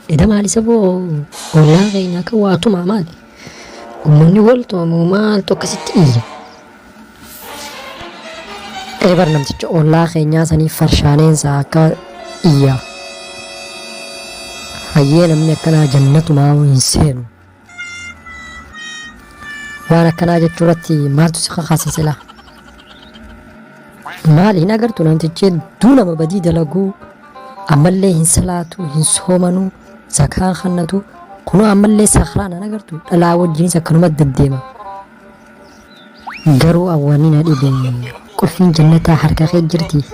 Eda maali saboo ollaan keenya akka waa tumaa maali? Uummanni wal tumamu maaltu akkasitti iyya? Eebar namticha ollaa keenyaa sanii farshaaneensa akka iyya. Hayyee namni akkanaa jannatumaa hin seenu. Waan akkanaa jechuu irratti maaltu si kakaase silaa? Maali hin agartu namtichi hedduu nama badii dalaguu ammallee hin salaatu hin soomanuu zakaa kannatu kunoo ammallee sakraan hin agartu dhalaa wajjinis akkanuma deddeema. Garuu awwaanni na dhibe qulfiin jannataa harka kee jirti.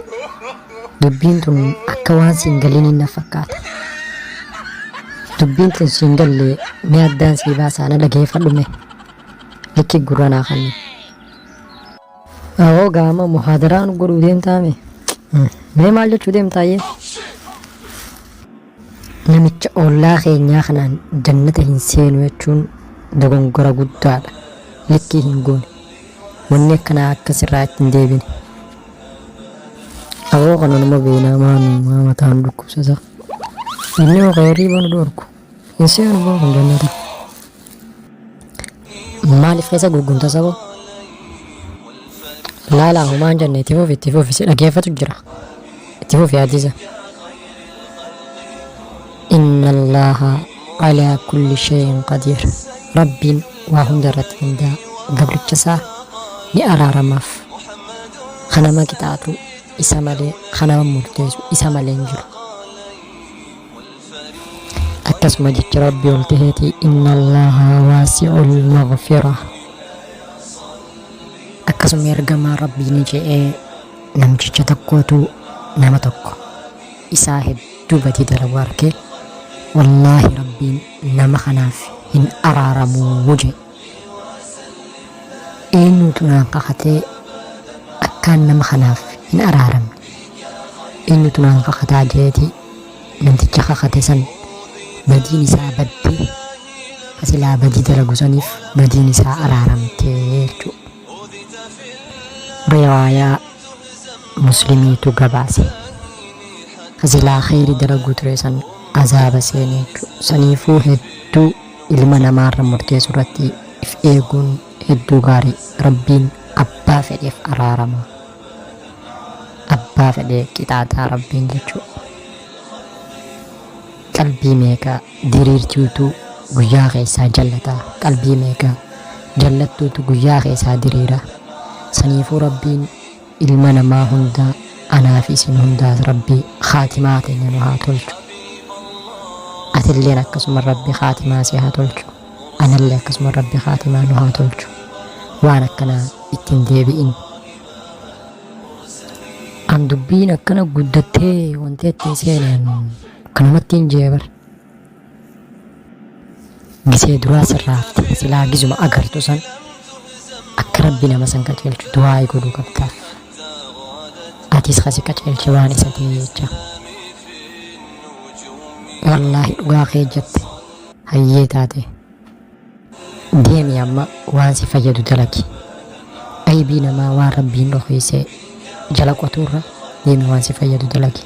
Dubbiin tun akka waan siin galiniin na fakkaata. Dubbiin tun siin galle mee addaan sii baasaa na dhageeffadhu mee. Likki gurra naa kanni. Awoo gaama muhaadaraa nu godhuu deemtaa mee. Mee maal jechuu deemtaa yee? Namicha ollaa keenyaa kanaan jannata hin seenu jechuun dogongora guddaadha. Likkii hin goone. Wanni akkanaa akka sirraa itti hin deebine. Aboo kana nama beeknaa maanu maa mataan dhukkubsata. Inni hoo hirriiba nu dhorku. Hin seenu boo kun jannata. Maaliif keessa gurgurta saboo? Laalaa homaan jenne itti fufi itti fufi si dhageeffatu jira. Itti fufi hadiisa. Inna Allaha alaa kulli shay'in qadiir. Rabbiin waa hunda irratti danda'a. Gabricha isaa ni araaramaaf. Kan nama qixaaxu isa malee, kan nama murteessu isa malee hin jiru. Akkasuma jecha Rabbi ol taheeti inna Allaha waasi'ul maghfira. Akkasuma ergamaa Rabbii ni je'ee namticha tokkootu nama tokko isaa hedduu badii dalagu arke wallaahi Rabbiin nama kanaaf hin araaramuu je'e. Eenyutu naan kakatee akkaan nama kanaaf hin araaramne eenyutu naan kakataa je'eeti namticha kakate san badiin isaa baddee ka silaa badii dalagu saniif badiin isaa araaramtee jechuudha. Riwaayaa Muslimiitu gabaase. Ka silaa kheyri dalaguu ture san azaaba seene jechuudha. Saniifuu hedduu ilma namaarra murteessu irratti if eeguun hedduu gaarii. Rabbiin abbaa fedheef araarama. Abbaa fedhe qixaaxaa Rabbiin jechuudha. Qalbii meeqa diriirtuutu guyyaa keessaa jallata. Qalbii meeqa jallattuutu guyyaa keessaa diriira. Saniifuu Rabbiin ilma namaa hunda anaa fi isin hundaas Rabbi khaatimaa teenya nu haa tolchu. Atilleen akkasuma Rabbi khaatimaa si haa tolchu. Anallee akkasuma Rabbi khaatimaa nu haa tolchu. Waan akkanaa ittiin deebi'in. An dubbiin akkana guddattee wanti ittiin seeneen akkanumatti hin jee bar. Gisee duraa sirraa hafte silaa gizuma agartu san akka rabbi nama san qaceelchu du'aayi godhuu qabdaaf. Atis kasi qaceelche waan isa ta'e jecha. Wallaahi dhugaa kee jette hayyee taate. Deemi amma waan si fayyadu dalagi. Aybii namaa waan Rabbiin dhokeesse jala qotuurra deemi waan si fayyadu dalagi.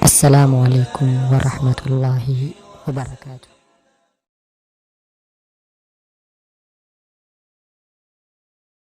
Assalaamu alaikum warahmatullaahi wabarakaatuh.